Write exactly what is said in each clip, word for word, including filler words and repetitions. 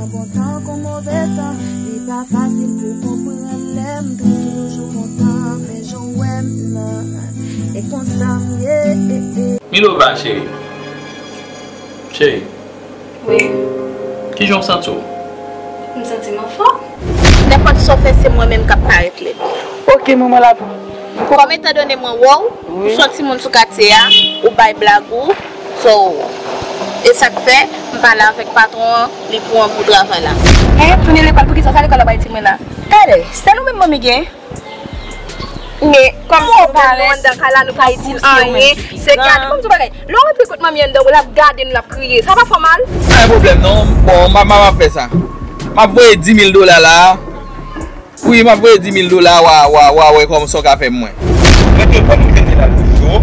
Bon tan kon move tan, li pa fasil pou konprann lè m tris, m toujou kontan, men jan w wè m nan, e konsa m ye. Milova, cheri. Cheri. Wi. Kijan w santi w? M santi m anfòm. Nenpòt sa w fè, se mwen menm k ap parèt lèd. Ok, manman la. Kòm etandone mwen wè w, ou se yon timoun sou katye a, ou bay blag ou, so, e sa k fè, m pale avèk patwon an, li pran pou travay la. Hein, tounen lekòl, poukisa w sa lekòl la bay timoun la? Talè, sèl ou menm manmi gen? Men, kòm se ou menm nou anndan kay la, nou pa itil anyen, se gade, ban m di w bagay, lè w rantre kot manmi anndan, l ap gade nou, l ap kriye, sa pa fè w mal? Pa gen pwoblèm non, bon, m ap, m ap fè sa. M ap voye dis mil dola la. Wi, m ap voye dis mil dola, w a, w a, w a wè kòman sa w ka fè mwen. Mwen te konn m te nan recho.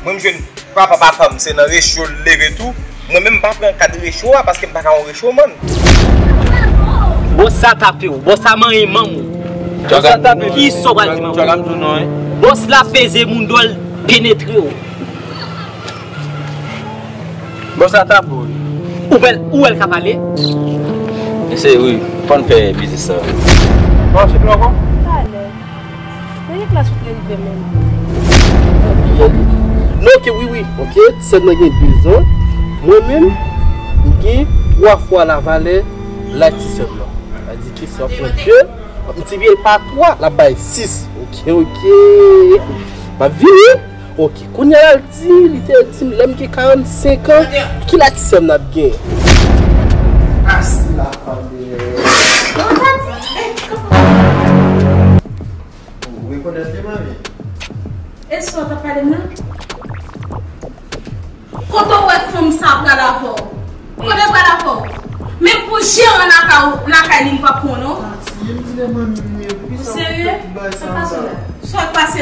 Mwen m jwenn papa papa m se nan recho l leve tou. Mwen menm m pa pran kad recho a paske m pa ka yon recho man. Bòs sa tape w, bòs sa manyen manm ou. Bòs sa tape w. Kisa w pral di manman w? Bòs la peze moun dòl penetre w. Bòs la tape w. Ou wè l, ou wè l ka pale? Mesye, wi, fò n fè biznis sa. Bon, se nou ankò? Talè. Premye klas ou te rive menm. Non, ok, wi, wi. Ok, ti sè m nan gen de zan. Mwen menm, m gen twa fwa lavalè laj ti sè m nan. Sa di ke si w ap pran de, m divise l pa twa, l ap bay sis. Ok, ok. M ap vini. Ok, kounye a l di, li te di m lè m gen karannsenk an, ki laj ti sè m n ap gen? Asi la fade. Ou rekonèt li, manmi? E sa w t ap pale m nan? Kote w wè fanm sa pral avè w? Kote l pral avè w? Menm pou jeran lakay ou, lakay li, li p ap pran w non. Ou serye? Sa k pase w la? Sa k pase?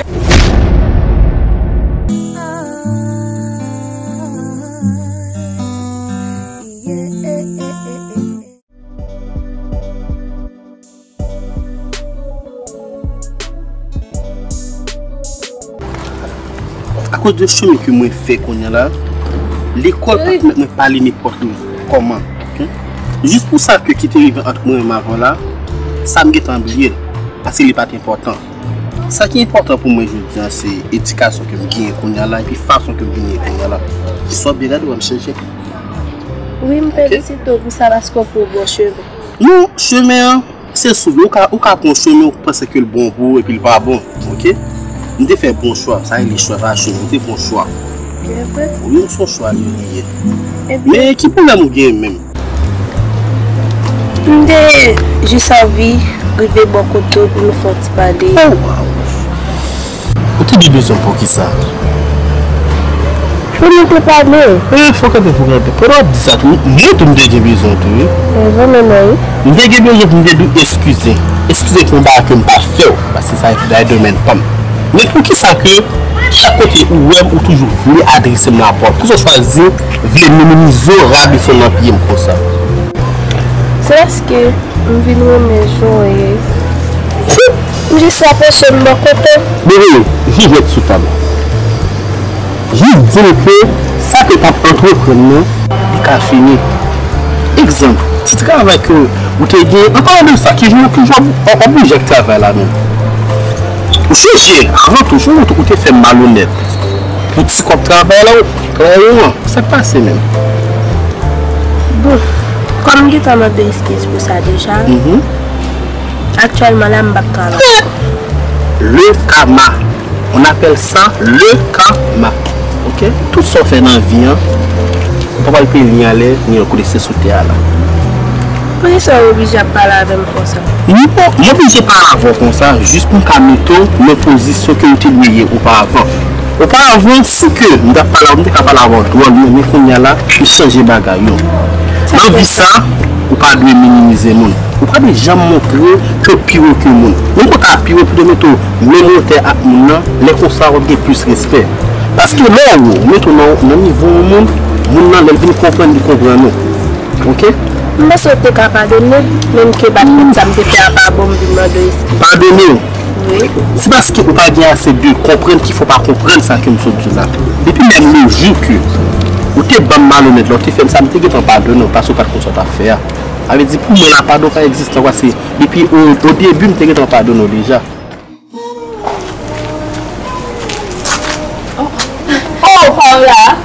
Akoz de chemen ke mwen fè kounye a la, lekòl pa pèmèt mwen pale nenpòt kòman. Ok? Jis pou sa ke ki te rive ant mwen menm avan la, sa m gentan bliye l, paske li pa t enpòtan. Sa ki enpòtan pou mwen jodi a, se edikasyon ke m genyen kounye a la, epi fason ke m vini kounye a la. Kisa w byen gade, w wè m chanje. Wi, m felisite w pou sa, paske w pran bon chemen. Non, chemen an, se sou ou ka, ou ka pran yon chemen, ou panse ke l bon pou ou, epi l pa bon, ok? M te fè bon chwa, sa rele chwa, pa chemen, m te fè yon chwa. Se vre? Wi, se yon chwa li ye. Ebyen. Men ki pwoblèm ou genyen menm? M te jis anvi rive bò kote w pou nou fè yon ti pale. Oh, wow. Ou te gen bezwen poukisa? Pou nou te pale. E, fò kanpe pou kanpe. Pandan w ap di sa tou, mwen tou m te gen bezwen tou, wi. E, vrèman, wi. M te gen bezwen pou m te di w eskize. Eskize pou yon bagay ke m pa fè w. Paske sa e dèyè domèn pa m. Men poukisa ke chak kote ou wè m, ou toujou vle adrese m lapawòl? Poukisa w chwazi vle minimize w, rabese w nan pye m konsa? Se paske m vin renmen jan w ye. M jis rapwoche m bò kote w. Bebe, jijèt sou tab. Jis di l ke sa ke l t ap antreprann nan, li ka fini. Egzanp, ti travay ke ou te gen, an palan de sa, kijan, kijan w ap, w ap oblije ak travay la menm? Ou chèche, avan tou, ou te fè malonèt. Pou ti kòb travay la, ou pran ou an. Sa k pase menm? Bon, kòm m gentan mande eskiz pou sa deja, aktyèlman la, m p ap travay ankò. Le karma. On appelle ça le karma. Ok? Tout sa w fè nan vi an, ou pa pral peye li anlè, ni yon kote se sou tè a la. Poukisa w oblije ap pale avè m konsa? Non, m oblije pale avè w konsa, jis pou m ka mete w nan pozisyon ke w te dwe ye oparavan. Oparavan, si ke m t ap pale avè w, m te ka pale avè w dwòlman, men kounye a la, m chanje bagay yo. Nan vi sa, ou pa dwe minimize moun. Ou pa dwe janm montre ke w pi wo ke moun. Menm ke w ta pi wo, pou w te mete w menm wotè ak moun nan, lè konsa w ap gen plis respè. Paske lè w wo, ou mete w nan, nan nivo yon moun, moun nan, lè l vin konprann, li konprann ou. Ok? M panse w te ka padone m, menm ke batmèt sa m te fè a pa bon, m vin mande w eskiz. Padone w? Wi. Se paske ou pa gen ase de konprann ki fè w pa konprann sa ke m sot di w la. Depi menm le jou ke ou te ban m malonèt la, ou te fè m sa, m te gentan padone w, paske w pa t konn sa w t ap fè a. Sa vle di pou mwen la, padon pa egziste ankò, paske depi o, o debi, m te gentan padone w deja. Oh, Paola!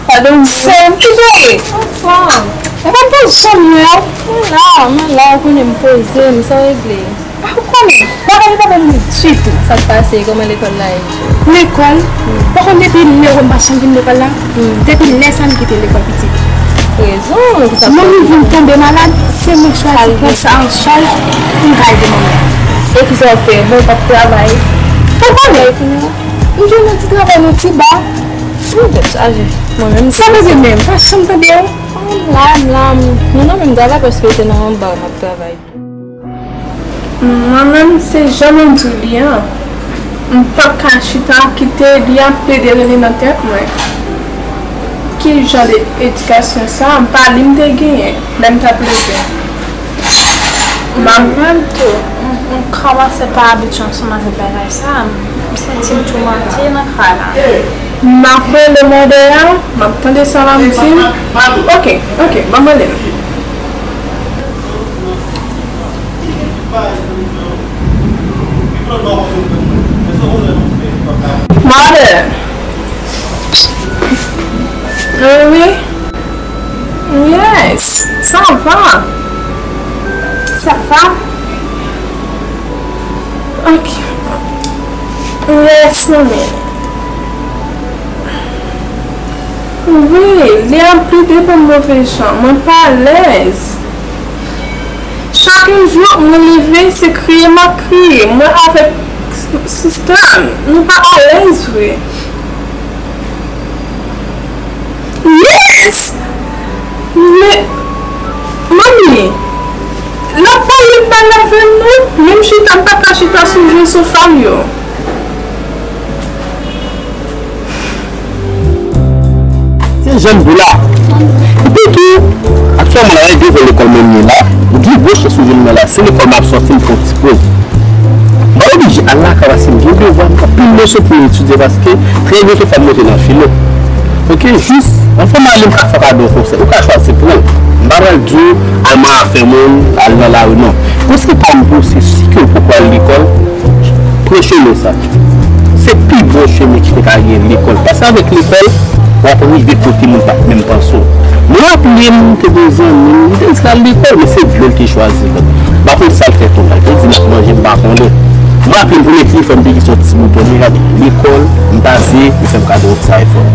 Padon, sè m, ki sa ye? Anfòm. Mwen pa poze m, non. Mwen la, mwen la, ou konnen m poze m, sa w regle? Ah, ou konnen, bagay yo pa bèl ditou. Sa k pase? Kòman lekòl la ye? Lekòl? Ou konn depi lè m pa janm vin lekòl la? Depi lè sa m kite lekòl pitit. Rezon, ki sa? Manmi vin tonbe malad, se mwen k chwazi pran sa an chaj pou m ka ede manmi. E ki sa w fè? Bon, w p ap travay? Ou konnen, m jwenn yon ti travay nan ti ba. Ou tèt chaje. Mwen menm, sa vle di menm, pa janm tande w. M la, m la, m, nou nan menm travay paske se nan yon ba m ap travay. Mwen menm, se jan mwen di w li an. M p ap ka chita kite li ap plede rele nan tèt mwen. Ki jan de edikasyon sa? M pa li m te genyen lè m t ap leve. Mwen menm tou, m, m kòmanse pa abitye ansanm avèk bagay sa. M santi m toumante nan kay la. M ap rele mòdè a, m ap tande sa l ap di m. Ok, ok, ban m rele l. Mòdè. Wi. Yes, ça va. Ça va? Ok. Yes, manmi. Wi, li ap plede ban m move jan. Mwen pa alèz. Chak jou mwen leve, se kriye m ap kriye. Mwen avèk s-, sista m, nou pa alèz vre. Yes! Men, manmi, l ap pale mal avè m non. Menm chita, m pa ka chita sou je sofa m yo. Se Jeanne Boula. Epi tou, aktyèlman la, devan lekòl mwen ye la, m gen gwo chans pou jwenn mwen la. Se lekòl m ap sòti, m fè yon ti poz. M pa oblije al lakay paske m gen devwa, m gen anpil leson pou m etidye paske trè byento fò m monte nan filo. Ok, jis, anvan m ale, m ka fè w kado yon konsèy. Ou ka chwazi pran l. M pa pral di w al nan afè moun, al nan lari, non. Konsèy pa m pou w, se si ke w poko al lekòl, pran chemen sa. Se pi bon chemen ki te ka gen, lekòl. Paske avèk lekòl, w ap rive kote moun pa t menm panse w. Mwen raple m, m te gen yon zanmi m, li te di l al lekòl, men se dlo l te chwazi pran. M pa konn sa l fè tou. L te di l ap manje, m pa konnen. Mwen raple m premye telefòn m te gen se yon ti bouton, men gade, lekòl, m pase, yo fè m kado yon ti iPhone.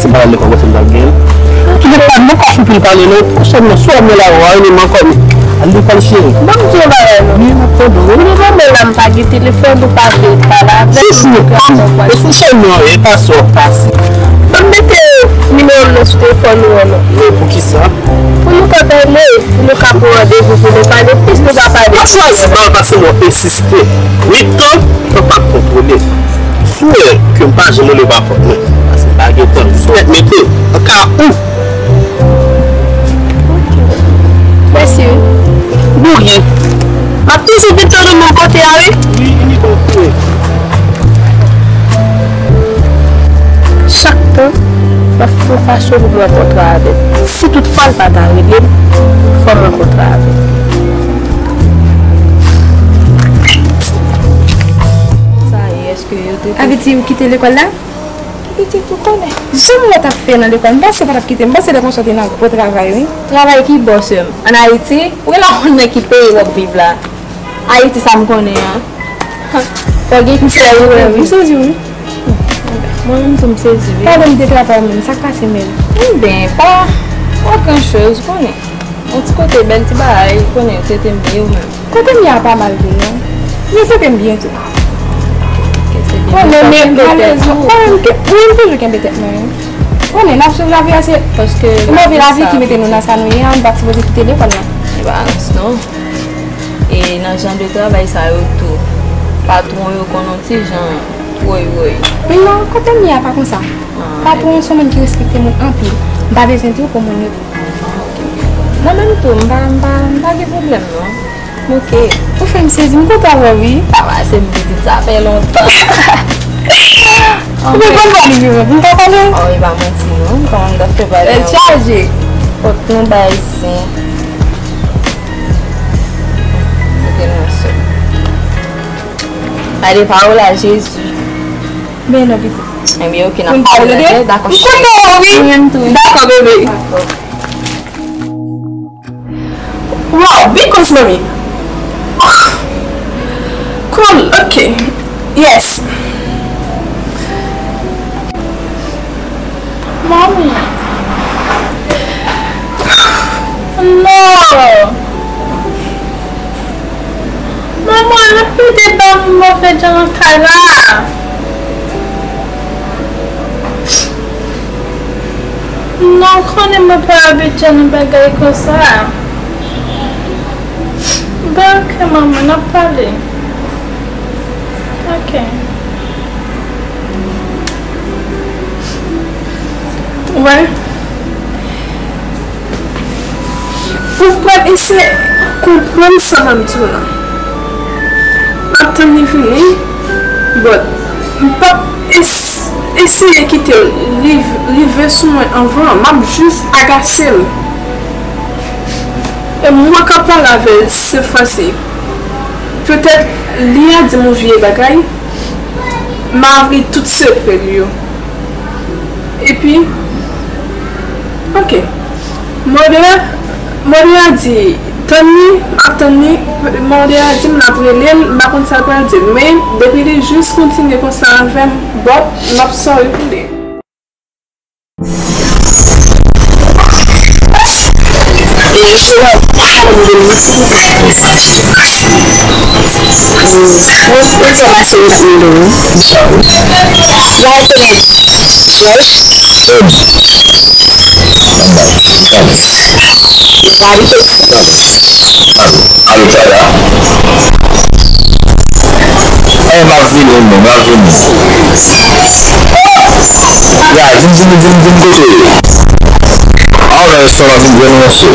Si m pa t al lekòl, kote m t ap gen l? Ki lekòl, mwen pa fè pil pale non. Pwochènman, si w ap mwen la, w a rele m ankò, men al lekòl, cheri. Ban m di yon bagay non. Wi, m ap tande w. Ou devan mwen la, m pa gen telefòn, ou pa vle pale avè m. Chouchou, e sou chèn nan, e pa sa w pase. Ban m mete nimewo m nan sou telefòn ou an non. Men poukisa? Pou nou ka pale, pou nou ka pran randevou, pou nou pale plis, nou ka pale. Pa chwazi mal, paske mwen ensiste. Wi, tan, tan p ap kontwole. Si w wè ke m pa janm rele w, pa fòt mwen. Paske m pa gen tan. Si w mèt mete, an ka ou. Ok. Mèsi wi. Bourye. M ap toujou vin tann ou menm kote a wi. Wi, wi, wi. Chak tan, m ap fè yon fason pou m rankontre avè l. Si toutfwa l pa ta rele m, fò m rankontre avè l. Sa ye, èske yo te... Sa vle di ou kite lekòl la? Pitit ou konnen. Jan m wè w t ap fè nan lekòl, m panse w pa t ap kite. M panse lè konsa w te nan gwo travay, wi. Travay ki bò, sè m? Ann Ayiti? Ou genlè konn nan ki peyi w ap viv la. Ayiti sa m konnen an. Fò gen kè ou wè, wi. M sezi, wi. Mwen menm tou m sezi, wi. Pale m de travay ou menm, sa k pase menm? Enben, pa, pa gran choz, konnen. Yon ti kote bèl ti bagay, konnen, trete m byen ou menm. Kote m ye a pa mal tou, non. Yo trete m byen tou. Konnen, men malezman, mwen menm toujou kenbe tèt mwen, wi. Konnen, n ap swiv lavi a, se move lavi ki mete nou nan sa nou ye a, nou pa t sipoze kite lekòl la. E pa rans non. E nan jan de travay sa yo tou, patwon yo konn yon ti jan woy woy. Non, kote m ye a pa konsa. Patwon an se yon moun ki respekte moun anpil. M pa bezwen di w pou moun yo. Mwen menm tou, m pa, m pa, m pa gen pwoblèm non. Ok. Ou fè m sezi, m kontan wè w wi. Sa va, se m pitit, sa fè lontan. Ou konn pale vre, m pa pale. Oh, e pa manti non, kòman m ta fè pale? Tèt chaje. Fòk nou bay zen. Gade pa w la, Jezi. Men non, pitit. Ebyen, oke, n ap pale lè. Dakò, cheri. M konnen w, wi. Mwen menm tou, wi. Dakò, bebe. Dakò. Wow, big cause, manmi. Ah. Cool, oke. Yes. Manmi. Non. Manman, arete ban m move jan nan kay la. Non, konnen mwen pa abitye nan bagay konsa. Ben, oke, manman, n ap pale. Oke. Wè. Ou pral eseye konprann sa m ap di w la. M ap tann li vini, but m p ap es-, eseye kite l riv-, rive sou mwen anvan. M ap jis agase l. E mwen k ap pale avè l se franse. Petèt li a di m yon vye bagay, m a avli tout sekrè l yo. Epi, oke. Mòde a, mòde a di, tann li, m ap tann li. Mòde a di m l ap rele l, m pa konn sa l pral di l. Men, depi li jis kontinye konsa avè m, bòt, m ap sòri pou li. Yon enfòmasyon m t ap mande w. W a rekonèt Jòj? Wi. Li pa abite isit. Alo, Tara? Eh, m ap vini, non, m ap vini. Ya, di m, di m, di m, di m kote w ye. A, w nan restoran, vin jwenn ou, mesye.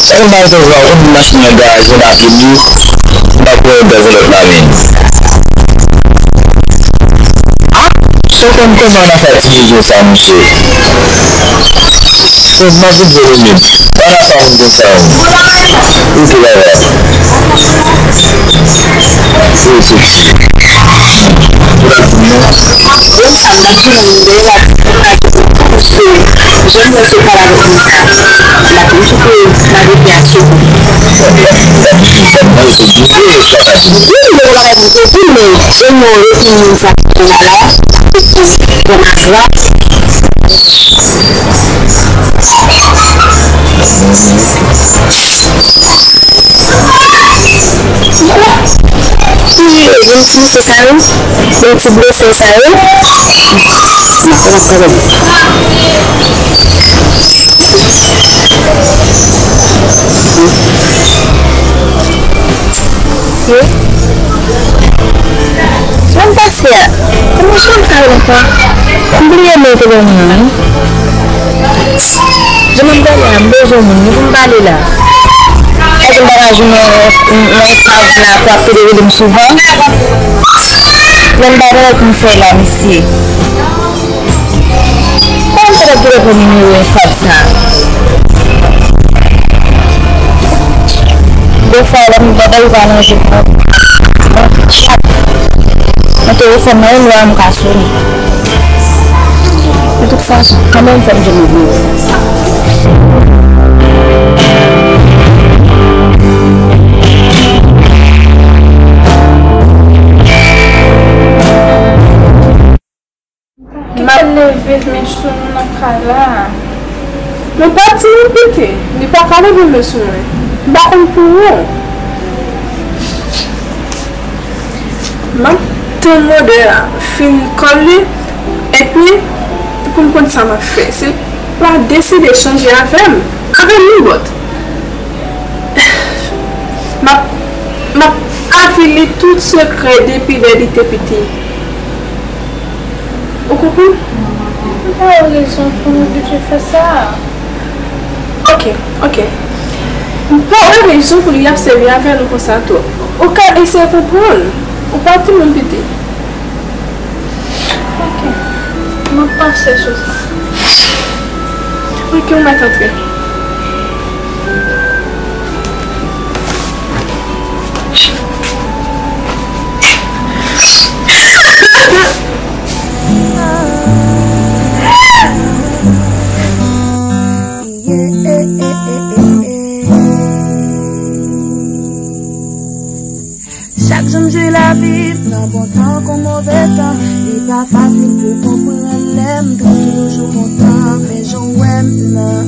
Sa gen bagay sa, sa, ou konn machin nan garaje, m ta vini, m ta pran yon gaz nan lòt la men. A, sa w konn kòman nan sa ti rezo sa, mesye? Bon, m ap vin jwenn ou menm. Ann atann m konsa. Ok, baba. Wi, sexy. Ou t ap di m non? Wi, sa m t ap di w, m te la, paske jan m wè se pale avèk moun sa, m pa t konn si pou m arete a sou. Wi, m te konn ap di w wi, men e mwen epi moun sa ki te la la, epi bon, m ap la. Ti, ti mesye sa yo, ti blese sa yo. Mesye. Semaine passée, comment je me parle encore? M bliye non te ban mwen an. Jan m ap gade a, m bezwen moun wi pou m pale la. Èske m ta ka jwenn yon, yon, yon kab la pou ap pede rele m souvan? Lè m pa gen anyen pou m fè la, mesye. Kòman m fè pou m pran nimewo yon kab sa? Defwa, lè m bò bay pa nan je m nan. Nan telefòn nan, yon lwa m ka sone. De tout fason, kanmenm fò m jwenn nimewo. M ap leve, men sou nou nan kay la. Mwen pa timoun piti, li pa ka leve men sou mwen. M pa konn pou ou. M ap tann mòde a fin kòl li, epi pou m konn sa m ap fè. Se pa deside chanje avè m, avè m li bòt. M ap, m ap avili tout sekrè depi lè li te piti. Ou konprann? M pa wè rezon pou nou oblije fè sa. Ok, ok. M pa wè rezon pou li ap sèvi avè nou konsa tou. Ou ka eseye konprann. Ou pa timoun piti. Ok. M ap panse sou sa. Ok, ou mèt antre. Sonje lavi m nan bon tan kon move tan. Li pa fasil pou konprann lè m tris, m toujou kontan men jan w wè m nan.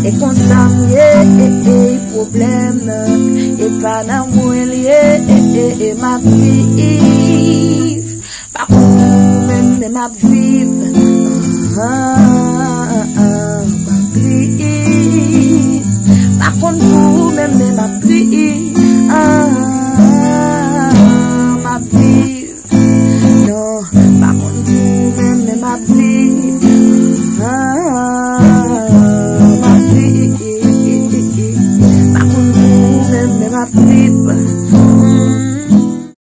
E konsa m ye, e, e, pwoblèm nan. E pa nan mwen l ye, e, e, e, m ap viv. Pa konn pou ou menm, men m ap viv. Ah, ah, ah, m ap viv. Pa konn pou ou menm, men m ap viv.